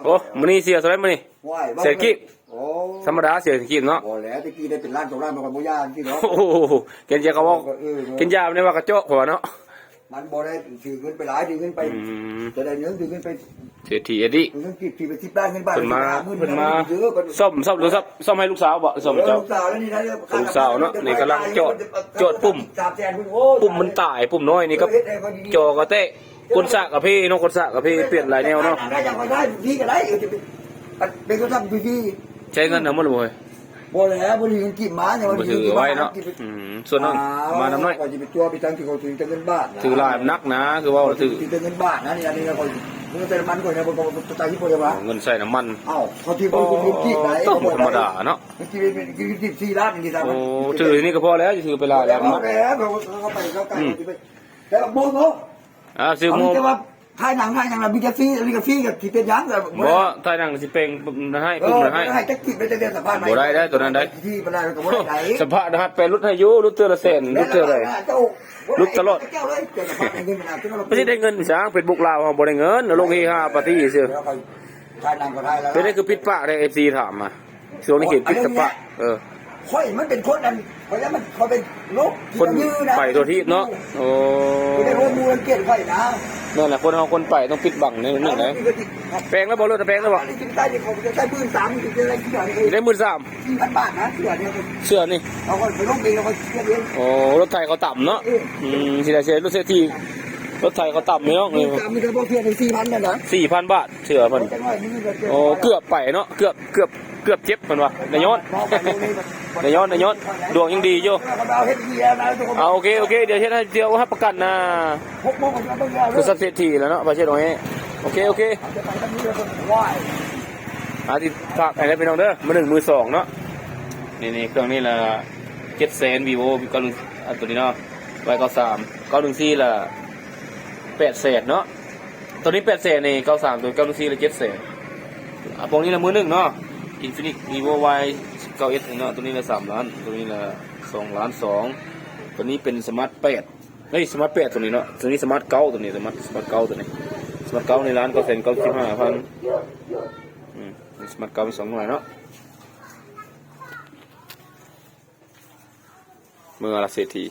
ໂອ້ ມື້ນີ້ເສຍເທົ່າໃດມື້ນີ້? ວ້າຍ ແສນກີບ. ໂອ້ ທຳມະດາເສຍແສນກີບເນາະ. ບໍ່ແຫຼະ ແຕ່ກີ້ໄດ້ເປັນລ້ານສອງລ້ານ ມັນກໍບໍ່ຍາກທີ່ເນາະ. ໂອ້ໂຫ ເຫັນຈະເຂົາເວົ້າ ເອີ ເຫັນຢາກແນວວ່າກະເຈາະເຂົາວ່າເນາະ. ມັນບໍ່ໄດ້ຖືເງິນໄປຫຼາຍ ຖືເງິນໄປ ອືມ ຈະໄດ້ເງິນ ຖືເງິນໄປ ເສດຖີເອດດີ ເງິນກີບ ຖືໄປສິບລ້ານ ເງິນບາດ ເພິ່ນມາ ສິບຫ້າໝື່ນ ເພິ່ນມາ ເອີ ເພິ່ນ ສ້ອມ ສ້ອມ ສ້ອມ ສ້ອມໃຫ້ລູກສາວບໍ່? ສ້ອມ ເອີ ເຈົ້າ ລູກສາວແລ້ວນີ້ນະ ລູກສາວເນາະ ນີ້ກຳລັງເຈາະ ເຈາະປຸ່ມ ສາມແສນພຸ້ນ. ໂອ້ ປຸ່ມມັນຕາຍ ປຸ່ມນ້ອຍນີ້ກໍ ເອີ ເຮັດໃຫ້ເຂົາດີໆ ເຈາະກໍແຕກ ກົ້ນສາກກະເພເນາະ ກົ້ນສາກກະເພ ປ່ຽນຫຼາຍແນວເນາະ. ໄດ້ຈັ່ງໄດ້ ຟຣີກໍໄດ້ ເອີ ຈະເປັນ ເປັນໂທລະສັບຟຣີ ໃຊ້ເງິນນຳໝົດບໍ່? ບໍ່ແຫຼະ ບໍ່ໄດ້ເງິນກີບມາ ຍັງບໍ່ຖືໄວ້ເນາະ. ອືມ ສ່ວນນັ້ນ ອ້າວ ມານຳໜ້ອຍ ຂ້ອຍຊິໄປຕົວະໄປທາງທີ່ເຂົາຖືແຕ່ເງິນບາດນະ ຖືຫຼາຍໜັກນະ ຄືເວົ້າຖື ຖືແຕ່ເງິນບາດນະ. ນີ້ ອັນນີ້ຂ້ອຍ ເງິນໃສ່ນ້ຳມັນຂ້ອຍນະ ບໍ່ຕ້ອງຈ່າຍທີ່ບໍ່ໄດ້ວ່າ ເງິນໃສ່ນ້ຳມັນ ເອົ້າ ເຂົາຖືບໍ່ໄດ້ເງິນກີບໄດ໋. ໂອ້ ບໍ່ທຳມະດາເນາະ ເງິນກີບ ເງິນກີບສີ່ລ້ານນີ້. ໂອ້ ຖືນີ້ກໍພໍແລ້ວ ຊິຖືໄປຫຼາຍແລ້ວເນາະ. ແລ້ວເຂົາ ເຂົາໄປເຂົາໄກ ອືມ ຊິໄປ ແຕ່ວ່າບໍ່ ບໍ່ ອ່າ ຊື້ໝູ່ ແຕ່ວ່າຖ່າຍໜັງຖ່າຍຫຍັງລະມີແຕ່ຟຣີ ອັນນີ້ກໍຟຣີ ກໍຊິເປັນຫຍັງລະ? ບໍ່ ຖ່າຍໜັງຊິແປງໃຫ້ ເອີ ປຸ້ມໃຫ້ ໃຫ້ຈັກກິບໄປແຕ່ເດືອນສະພາດ ບໍ່ໄດ້ເດ້ ໂຕນັ້ນໄດ້ ທີ່ບໍ່ໄດ້ກໍບໍ່ໄດ້ ສະພາດຫັດໄປຫຼຸດໃຫ້ຢູ່ ຫຼຸດເທື່ອລະແສນ ຫຼຸດເທື່ອໃດ ຫຼຸດຕະຫຼອດ. ບໍ່ຊິໄດ້ເງິນຫຍັງ ເຟສບຸກລາວເຮົາບໍ່ໄດ້ເງິນ ລົງເຮຮາປາຕີ້ຊື່. ເປັນໄດ໋ຄືປິດປາກແທ້ ເອັຟຊີຖາມມາ ຊ່ວງນີ້ເຂດປິດສະປະ. ເອີ ຂ້ອຍມັນເປັນຄົນອັນ ຂ້ອຍມັນ ຂ້ອຍເປັນໂລກ ຄົນໄປທົ່ວທີບເນາະ. ໂອ້ ໄດ້ຮູ້ໝູ່ລັງກຽດຂ້ອຍນະ. ນັ້ນແຫຼະ ຄົນເຮົາຄົນໄປຕ້ອງປິດບັງແນວໜຶ່ງໄດ໋. ແປງແລ້ວບໍ່? ລົດແປງແລ້ວບໍ່? ໄດ້ໝື່ນສາມ ສີ່ພັນບາດນະ ເສື້ອນີ້ ເສື້ອນີ້ ເອົາໄປລົງເອງ ແລ້ວກໍເກັບເອງ. ໂອ້ ລົດໄຖເຂົາຕຳເນາະ. ເອີ ອືມ ຊິໄດ້ເສຍລົດເສຍທີ່ ລົດໄຖເຂົາຕຳພີ່ນ້ອງ. ເອີ ສີ່ພັນບາດ ເສື້ອເພິ່ນ. ໂອ້ ເກືອບໄປເນາະ ເກືອບ ເກືອບ ເກືອບເຈັບເພິ່ນວ່າ ໄດ້ຍ້ອນ ໄດ້ຍ້ອນ ໄດ້ຍ້ອນ ດວງຍັງດີຢູ່. ເອົາ ໂອເຄ ໂອເຄ ດຽວເຮັດໃຫ້ ດຽວຮັບປະກັນນະ ຄືສັກເສດຖີແລ້ວເນາະ ປະເທດໂອເອ. ໂອເຄ ໂອເຄ ອາ ຕິດຕາມໃຫ້ເດີພີ່ນ້ອງເດີ ມືໜຶ່ງມືສອງເນາະ. ນີ້ໆ ເຄື່ອງນີ້ລະເຈັດແສນ ວີໂວ ເກົ້າໜຶ່ງ ອັນໂຕນີ້ເນາະ ໄວເກົ້າສາມ ເກົ້າໜຶ່ງສີ່ລະແປດແສນເນາະ. ໂຕນີ້ແປດແສນນີ້ ເກົ້າສາມ ໂຕເກົ້າໜຶ່ງສີ່ລະເຈັດແສນ. ອາ ພວກນີ້ລະມືໜຶ່ງເນາະ ອິນຟິນິກ ວີໂວ ວາຍເກົ້າເອັດ ເນາະ. ໂຕນີ້ລະສາມລ້ານ ໂຕນີ້ລະສອງລ້ານສອງ. ໂຕນີ້ເປັນສະມາດແປດ ເອີຍ ສະມາດແປດໂຕນີ້ເນາະ. ໂຕນີ້ສະມາດເກົ້າ ໂຕນີ້ສະມາດ ສະມາດເກົ້າ ໂຕນີ້ ສະມາດເກົ້າ ໃນລ້ານເກົ້າແສນເກົ້າສິບຫ້າພັນ. ອືມ ສະມາດເກົ້າມີສອງໜ່ວຍເນາະ. ເມືອລະເສດຖີ